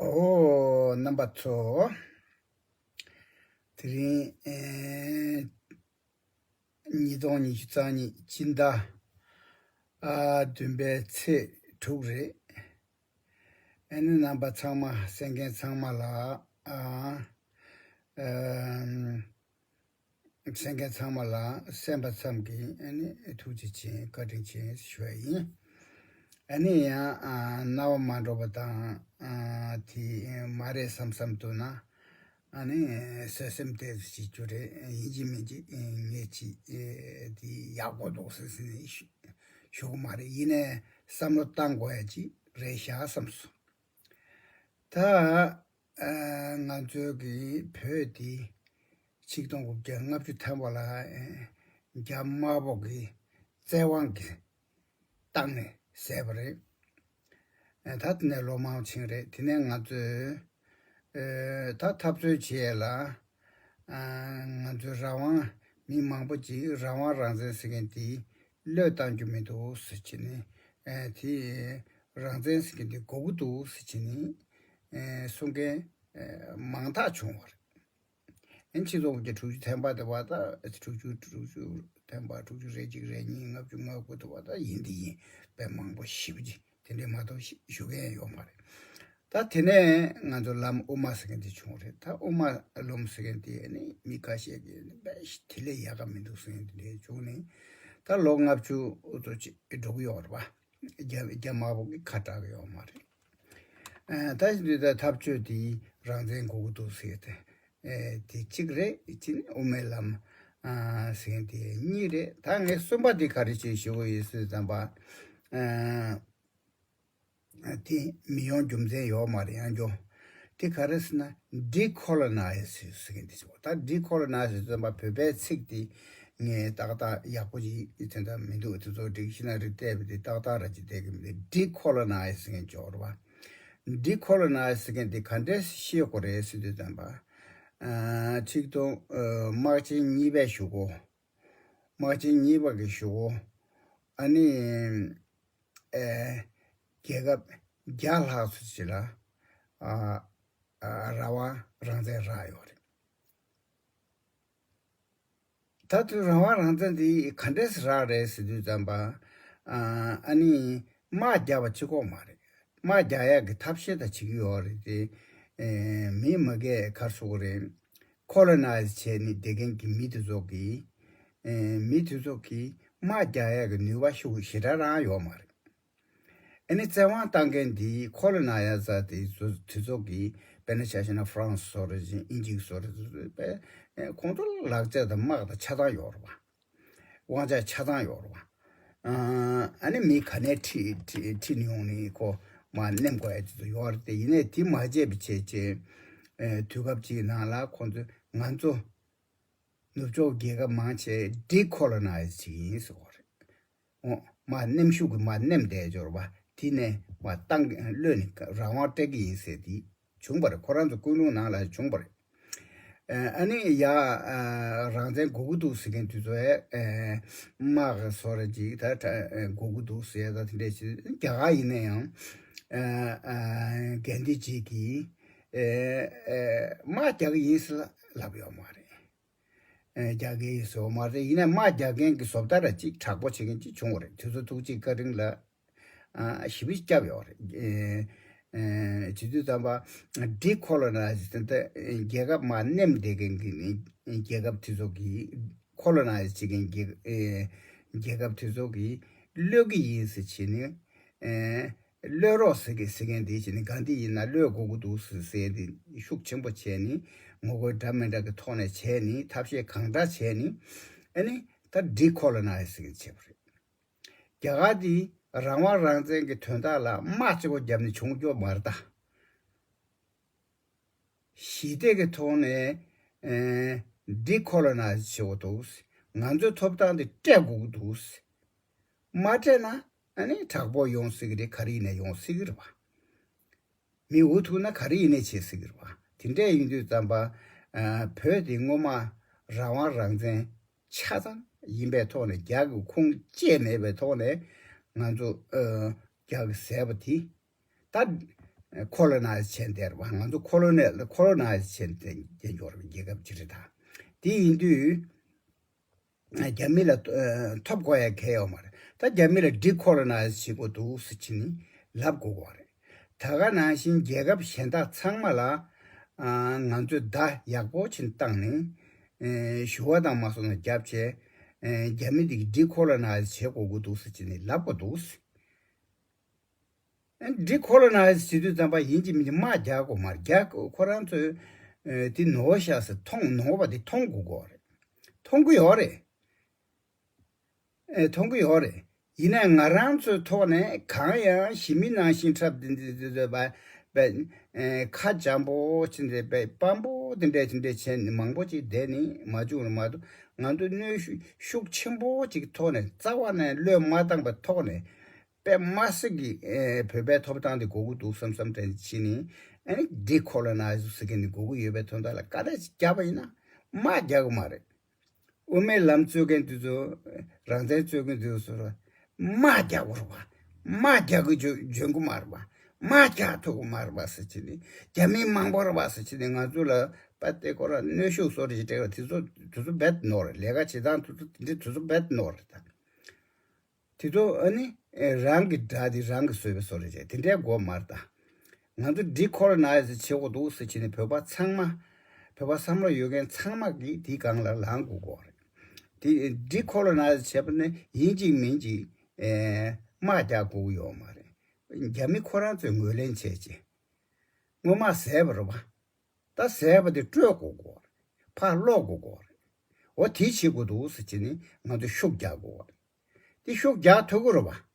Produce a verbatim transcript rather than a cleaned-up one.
ཨོ། རྣམ་པ་ཚོ། དེ་རིང་ཨེ་ཉིས་སྟོང་ཉི་ཤུ་རྩ་གཉིས་སྤྱི་ཟླ་ཨ་བདུན་པའི་ཚེས་དྲུག་རེད། ཨ་ནི་རྣམ་པ་ཚང་མ་གསན་མཁན་ཚང་མ་ལ་ཨ་ཨམ། གསན་མཁན་ཚང་མ་ལ་གསན་པ་ཙམ་གྱིས་ཨ་ནི་ཐུགས་རྗེ་ཆེ་བཀའ་དྲིན་ཆེ་ཞུ་བ་ཡིན། ཨ་ནི་ཡང་ཨ་རྣ་བ་མ་འགྲོ་བ་དང་ཨ་དེ་མ་རེད་བསམ་བསམ་འདུག་ན་ཨ་ནི་བཟོད་སེམས་ཏོག་ཙམ་བྱེད་རྒྱུ་རེད། ཡིན་གཅིག་མིན་གཅིག་ངས་ཅིག་དེ་ཡག་པོ་འདུག་ཟེར་ཟེར་ནས་ཞུ་ཞུ་གི་མ་རེད། ཡིན་ནའི་བསམ་བློ་བཏང་དགོས་ཡ་ཅིག་རེད་ཤག་བསམ་སོང་། ད། ཨ་ང་ཚོའི་གི་བོད་འདི་ཆིག་སྟོང་དགུ་བརྒྱ་ལྔ་བཅུ་ཐམ་པ་ལ་ཨེ་རྒྱ་དམར་པོ་གི་བཙན་དབང་གི་བཏང་ནས་བཟས་པ་རེད། ཨ་ད་དེ་ནས་ལོ་མང་ཕྱིན་རེད། དེ་ནས་ང་ཚོས་ཨེ་ད་འཐབ་རྩོད་བྱེད་ཡས་ལ་ཨ་ང་ཚོའི་རང་དབང་མི་མང་པོ་ཅིག་རང་དབང་རང་བཙན་ཟེར་མཁན་དེ་བློས་བཏང་རྒྱུ་མི་འདུག་ཟེར་བྱས་ནས་ཨེ་དེ་རང་བཙན་ཟེར་མཁན་དེ་དགོས་ཀྱི་འདུག་ཟེར་བྱས་ནས། ཨེ་གསུང་མཁན་ཨེ་མང་དག་བྱུང་བ་རེད། ཨེ་ཆིག་སྟོང་དགུ་བརྒྱ་དྲུག་ཅུ་ཐམ་པ་དེ་བ་ད་དྲུག་ཅུ་དྲུག་ཅུ་ཐམ་པ་དྲུག་ཅུ་རེ་གཅིག་རེ་གཉིས་ལྔ་བཅུ་ང་དགུ་དེ་བ་ད་ཡིན་དེ་ཡིན་པས་མང་པོ་ཞེ་པོ་ཅིག་དེ་འདྲའི་མ་གཏོགས་ཞུ་མཁན་ཡོད་མ་རེད། ད་དེ་ནས་ང་ཚོ་ལམ་དབུ་མ་ཟེར་མཁན་དེ་བྱུང་རེད། ད་དབུ་མ་ལམ་ཟེར་མཁན་དེ་ནི་མི་ཁ་ཤས་ཀྱིས་ནི་དཔེ་དེ་ལས་ཡག་ག་མི་འདུག་ཟེར་མཁན་དེ་འདྲ་བྱུང་ནས་ད་ལོ་ལྔ་བཅུ་ཙམ་ཅིག་འགྲོ་གི་ཡོད་རེད་པ། རྒྱ་རྒྱ་དམར་པོ་གི་ཁ་གྲག་གི་ཡོད་མ་རེད། ཨ་ད་ཅི་འདི་ད་འཐབ་རྩོད་དེ་རང་བཙན་དགོས་ཀྱི་འདུག་ཟེར་ཏེ་ཨེ་དེ་གཅིག་རེད། གཅིག་ནི་དབུ་མའི་ལམ་ཨ་ཟེར་དེ་གཉིས་རེད། ད་ངས་གསུམ་པ་དེ་ག་རེ་བྱེད་ཞུ་གི་ཡོད་ཟེར་ཙམ་པ་ཨ་དེ་མི་ཡོང་རྒྱུ་མཚན་ཡོད་མ་རེད། ཡང་འགྱོ་དེ་ག་རེ་ཟེར་ན་ཌི་ཁོ་ལོ་ནའི་ཟེར་ཟེར་མཁན་དེ་ཞིག་ད་ཌི་ཁོ་ལོ་ནའི་ཟེར་ཙམ་པ་བོད་པའི་ཚིག་དེ་ངས་ཏག་ཏག་ཡག་པོ་ཞིག་དེ་འདྲ་མི་འདུག་དེ་ཚོ་སྒྲིག་གཞི་ནང་རིགས་བལྟས་པ་དེ་ཏག་ཏག་ར་ཅིག་བལྟས་ཀྱི་མི་འདུག་ཌི་ཁོ་ལོ་ནའི་ཟེར་མཁན་འབྱོར་བ། ཌི་ཁོ་ལོ་ནའི་ཟེར་མཁན་དེ་ག་འདྲས་ཤེས་དགོས་རེད་ཟེར་དུས་ཙམ་པ། ཨ་ཆིག་སྟོང་ཨ་དམག་ཆེན་གཉིས་པའི་གཞུག་གུ། དམག་ཆེན་གཉིས་པ་གི་གཞུག་གུ། ཨ་ནི་ཨེ་རྒྱལ་ཁབ་བརྒྱ་ལྷག་ཙམ་ཅིག་ལ་ཨ་ཨ་རང་དབང་རང་བཙན་རག་ཡོད་རེད། ད་དུང་རང་དབང་རང་བཙན་འདི་ག་འདྲས་རག་རེད་ཟེར་དུས་ཙམ་པ། ཨ་ཨ་ནི་དམག་རྒྱག་པ་གཅིག་པོ་མ་རེད། དམག་རྒྱག་ཡག་གི་ཐབས་ཤེས་དང་བྱེད་ཀྱི་ཡོད་རེད་དེ། ཨེ་མི་མ་གིས་ག་རེ་ཟེར་དགོས་རེད། ཁོ་ལོ་ནའི་ཛི་བྱས་ནས་བསྡད་མཁན་གྱི་མི་དེ་ཚོ་གིས། ཨེ་མི་དེ་ཚོ་གིས་དམག་རྒྱག་ཡག་གི་ནུས་པ་ཤུགས་ཞེ་དྲག་རང་ཡོད་མ་རེད། ཨ་ནི་བཙན་དབང་བཏང་མཁན་འདི་ཁོ་ལོ་ནའི་ཛར་དེ་ཚོ་དེ་ཚོ་གིས་དཔེར་ན་ཆ་བཞག་ན་ཧྥ་རན་སི་བཟོ་འདྲ་ཅིག་དབྱིན་ཇི་བཟོ་འདྲ་ཅིག་བཟོས་པས་ཁོང་ཚོ་ལ་ལག་རྩལ་དང་དམག་དང་ཆ་ཚང་ཡོད་རེད་པ། དབང་ཆ་ཆ་ཚང་ཡོད་རེད་པ། ཨ་ནི་མི་ག་ནས་ཁྲིད་ཁྲིད་ཁྲིད་ནས་ཡོང་ནས་ཁོ་མར་མནན་དགོས་ཡ་དེ་ཚོ་ཡོད་རེད་དེ། ཡིན་ནའི་དེ་མ་བྱས་པ་བྱས་བྱས་དུས་སྐབས་ཅིག་ནང་ལ་ཁོང་ཚོས་ང་ཚོ་ནུབ་ཕྱོགས་རྒྱལ་ཁབ་མང་ཆེ་ཌི་ཁོ་ལོ་ནའི་ཛི་བྱེད་ཀྱི་ཡིན་ཟེར་བ་རེད། འོ་མར་མནན་ཤུགས་ཀྱིས་མར་མནན་བསྡད་འབྱོར་བ་དེ་ནས་མར་བཏང་གློད་ནས་རང་དབང་སྤྲད་ཀྱི་ཡིན་ཟེར་དེ་བྱུང་བ་རེད། ཁོ་རང་ཚོ་ཀུན་སློང་ནང་ལ་བྱུང་བ་རེད། ཨ་ནི་ཡ་རང་བཙན་དགོས་ཀྱི་འདུག་ཟེར་མཁན་དེ་ཚོ་ཨེ་དམག་བཟོ་འདྲ་ཅིག་ད་དགོས་ཀྱི་འདུག་ཟེར་ད་དེ་འདྲས་ཞིག་རྒྱ་གར་ཡིན་ན་ཡང་འགན་འདི་ཅིག་གིས་དམག་རྒྱག་གི་ཡིན་ཟེར་ལབ་ཡོད་མ་རེད། རྒྱག་གི་ཡོད་ཟེར་བ་མ་རེད། ཡིན་ན་དམག་རྒྱག་མཁན་གྱི་བཟོ་ལྟ་ར་གཅིག་དྲག་པོ་བྱེད་མཁན་གཅིག་བྱུང་བ་རེད། དེ་ཚོ་ཐུགས་རྗེ་བཀའ་དྲིན་ལ་ཞེ་པོ་སྐྱབས་ཡོད་རེད། བྱེད་དུས་ཙམ་པ་ཌི་ཁོ་ལོ་ནའི་ཛི་ཟེར་ཏེ་རྒྱལ་ཁབ་མར་མནན་བསྡད་མཁན་གྱི་རྒྱལ་ཁབ་དེ་ཚོ་གིས་ཁོ་ལོ་ནའི་ཛི་བྱེད་མཁན་གྱི་རྒྱལ་ཁབ་དེ་ཚོ་གིས་གློད་ཀྱི་ཡིན་ཟེར་བྱས་ནས། གློད་རོགས་ཟེར་གི་ཟེར་མཁན་དེ་བྱས་ནས་གང་དེ་ཡིན་ན་གློད་དགོས་ཀྱི་འདུག་ཟེར་ཟེར་དེ་ཤུགས་ཆེན་པོ་བྱས་ནས་ངོ་རྒོལ་འདྲ་མི་འདྲ་གི་ཐོག་ནས་བྱས་ནས་ཐབས་ཤེས་གང་དྲག་བྱས་ནས་ཨ་ནི་ད་ཌི་ཁོ་ལོ་ནའི་ཛི་ཟེར་མཁན་བྱས་པ་རེད། རྒྱ་གར་དེ་རང་དབང་རང་བཙན་གྱི་དོན་དག་ལ་དམག་གཅིག་པོ་བརྒྱབ་ནས་བྱུང་རྒྱུ་མ་རེད་ད། ཞི་བདེ་གི་ཐོག་ནས་ཨེ་ཌི་ཁོ་ལོ་ནའི་ཛི་བྱེད་དགོས་འདུག་ང་ཚོའི་ཐོབ་ཐང་དེ་སྤྲད་དགོས་ཀྱི་འདུག་མ་སྤྲད་ན་ཨ་ནི་དྲག་པོ་ཡོང་སྲིད་ཀྱི་རེད། ག་རེ་ཡིན་ན་ཡོང་སྲིད་ཀྱི་རེད་པ། མི་འུ་ཐུག་ན་ག་རེ་ཡིན་ནའི་བྱེད་སྲིད་ཀྱི་རེད་པ། དེ་འདྲས་ཡིན་དུས་ཙམ་པ་ཨ་བོད་དེ་སྔོན་མ་རང་དབང་རང་བཙན་ཆ་ཚང་ཡིན་པའི་ཐོག་ནས་རྒྱ་གི་ཁུངས་སྐྱེལ་མེད་པའི་ཐོག་ནས་ང་ཚོ་ཨ་རྒྱ་གི་ཟས་པ་དེ། ད་ ཁོ་ལོ་ནའི་ཛི་བྱས་བསྡད་རེད་བ། ང་ཚོ་ཁོ་ལོ་ནའི་ཁོ་ལོ་ནའི་ཛི་བྱས་བསྡད་འགྱོ་རེད་བ། རྒྱལ་ཁབ་ཅིག་རེད་ད། དེ་ཡིན་དུས། རྒྱ་མི་ལ་ཐོབ་དགོས་ཡ་གལ་ཡོད་མ་རེད། ད་རྒྱ་མི་ལ་ཌི་ཁོ་ལོ་ནའི་ཛི་བྱེད་དགོས་འདུག་ཟེར་བྱས་ནས་ལབ་དགོས་ཀྱི་ཡོད་རེད། ད་ག་ནང་བཞིན་རྒྱལ་ཁབ་གཞན་དག་ཚང་མ་ལ་ང་ཚོས་བརྡ་ཡག་པོ་ཅིག་བཏང་ནས་ཞུ་བ་དང་མ་སོང་ན་བརྒྱབ་བྱས། རྒྱ་མི་འདི་གི་ཌི་ཁོ་ལོ་ནའི་ཛི་བྱེད་དགོས་ཀྱི་འདུག་ཟེར་བྱས་ནས་ལབ་དགོས་འདུག། ཌི་ཁོ་ལོ་ནའི་ཛི་བྱེད་དུས་ཙམ་པ་ཡིན་གཅིག་མིན་གཅིག་དམག་རྒྱག་དགོས་མ་རེད། རྒྱ་ཁོ་རང་ཚོས་དེ་ནོར་ཤག་ཟེར་མཐོང་ནོར་བ་དེ་མཐོང་དགོས་ཀྱི་ཡོད་རེད། མཐོང་གི་ཡོད་རེད། ཨེ། མཐོང་གི་ཡོད་རེད། ཡིན་ནའི་ང་རང་ཚོའི་ཐོག་ནས་གང་ཡང་ཞི་མི་ནང་བཞིན་འཁྲབ་འདི་འདི་འདི་འདི་བ་བ། ཨེ། ཁ་འཇམ་པོ་ཅིག་འདི་བ་སྤམ་པོ་འདི་འདྲས་འདི་འདྲས་བྱས་ནས་མང་པོ་ཅིག་བསྡད་ནས་མ་བྱུང་རུང་མ་གཏོགས། ང་ཚོ་གནོན་ཤུགས་ཤུགས་ཆེན་པོ་ཅིག་ཐོག་ནས་རྩ་བ་ནས་བློས་མ་བཏང་པའི་ཐོག་ནས་དཔེ་མ་སྲིད་ཀྱི་ཨེ། བོད་པའི་ཐོབ་ཐང་དེ་དགོས་ཀྱི་འདུག་བསམ་བསམ་དྲན་བྱས་ནས། ཨ་ནི་ཌི་ཁོ་ལོ་ནའི་ཛི་ཟེར་མཁན་དེ་དགོས་ཀྱི་ཡོད་པའི་དོན་དག་ལ་དཀའ་ལས་ཅིག་བརྒྱབ་པ་ཡིན་ན་དམག་རྒྱག་གི་མ་རེད། དབུ་མའི་ལམ་རྩོད་མཁན་དེ་ཚོ། རང་བཙན་རྩོད་མཁན་དེ་ཚོ་ལ་དམག་རྒྱག་དགོས་རེད་བ། དམག་རྒྱག་གི་འཇོན་འཇོན་གི་མ་རེད་བ། དམག་རྒྱག་ཐུབ་གི་མ་རེད་བ་ཟེར་བྱས་ནས། རྒྱ་མི་མང་པོ་རེད་བ་ཟེར་བྱས་ནས་ང་ཚོ་ལ་པ་དེ་ཁོ་རང་གནོན་ཤུགས་བཟོ་རེ་ཞིག་སྤྲད་པ་དེ་ཚོ་དེ་ཚོ་རྦད་ནོར་རེད། ལས་ཀ་བྱེད་སྟངས་དེ་ཚོ་དེ་འདྲ་དེ་ཚོ་རྦད་ནོར་རེད་ད། དེ་ཚོ་ཨ་ནི་རང་གི་དགྲ་དེ་རང་གིས་བཟོས་པའི་བཟོ་རེད་ཅེས་དེ་འདྲའི་དགོས་མ་རེད་ད། ང་ཚོ་ཌི་ཁོ་ལོ་ནའི་ཛི་བྱེད་དགོས་འདུག་ཟེར་བྱས་ནས་བོད་པ་ཚང་མ། བོད་པ་བསམ་བློ་ཡོད་མཁན་ཚང་མ་གིས་དེའི་སྒང་ལ་ལངས་དགོས་ཀྱི་རེད། དེ་ཌི་ཁོ་ལོ་ནའི་ཛི་བྱས་པ་ནི་ཡིན་གཅིག་མིན་གཅིག་ཨེ། དམག་རྒྱག་དགོས་ཀྱི་ཡོད་མ་རེད། རྒྱ་མི་ཁོ་རང་ཚོས་ངོས་ལེན་བྱས་རྗེས། སྔོན་མ་བཟས་པ་རེད་བ། ད་བཟས་པ་དེ་སྤྲོད་དགོས་ཀྱི་རེད། ཕར་སློག་དགོས་ཀྱི་རེད། འོ་དེ་བྱེད་དགོས་འདུག་ཟེར་བྱས་ནས་ང་ཚོས་ཤུགས་རྒྱག་དགོས་རེད། དེ་ཤུགས་རྒྱག་ཐུབ་ཀྱི་རེད་བ།